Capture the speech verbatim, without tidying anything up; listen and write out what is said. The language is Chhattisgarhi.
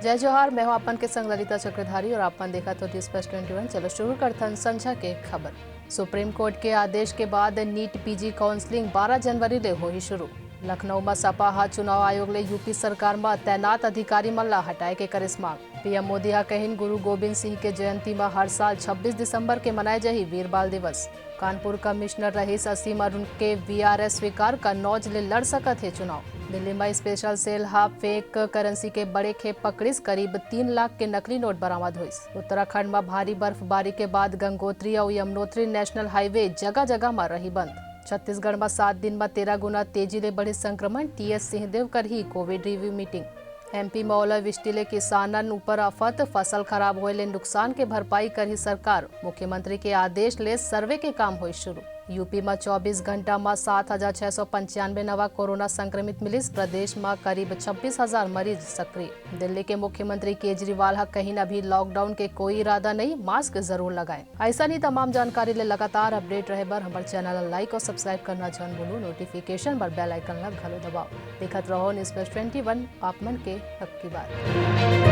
जय जोहार, मैं हूं आप मन के संग ललिता चक्रधारी और आप मन देखत हो News Flash twenty one। चलो शुरू करथन संझा के खबर। सुप्रीम कोर्ट के आदेश के बाद नीट पीजी काउंसलिंग बारह जनवरी ले होही शुरू। लखनऊ म सपा ह चुनाव आयोग ले यूपी सरकार म तैनात अधिकारी मन ला हटाए के करिस मांग। पीएम मोदी ह कहिन, गुरु गोबिंद सिंह के जयंती म हर साल छब्बीस दिसंबर के मनाए जाही वीर बाल दिवस। कानपुर कमिश्नर रहिस असीम अरुण के वीआरएस स्वीकार, कन्नौज ले लड़ सकत हे चुनाव। दिल्ली म स्पेशल सेल ह फेक करेंसी के बड़े खेप पकड़िस, करीब तीन लाख के नकली नोट बरामद होइस। उत्तराखंड म भारी बर्फबारी के बाद गंगोत्री अउ यमुनोत्री नेशनल हाईवे जगह-जगह म रही बंद। छत्तीसगढ़ म सात दिन म तेरह गुना तेजी ले बढ़िस संक्रमण, टीएस सिंहदेव करही कोविड रिव्यू मीटिंग। एमपी म ओलावृष्टि ले किसानन ऊपर आफत, फसल खराब होए ले नुकसान के भरपाई करही सरकार। मुख्यमंत्री के आदेश ले सर्वे के काम होइस शुरू। यूपी म चौबीस घंटा म सात हजार छह सौ पंचानवे नवा कोरोना संक्रमित मिलिस, प्रदेश म करीब छब्बीस हजार मरीज सक्रिय। दिल्ली के मुख्यमंत्री केजरीवाल ह कहिन, अभी लॉकडाउन के कोई इरादा नहीं, मास्क जरूर लगाएं। अइसन ही तमाम जानकारी ले लगातार अपडेट रहे बर हमर चैनल ला लाइक और सब्सक्राइब करना झन भूलू। नोटिफिकेशन बर बेल आइकन ला घलो दबाओ। देखत रहो News Flash twenty one, आप मन के हक की बात।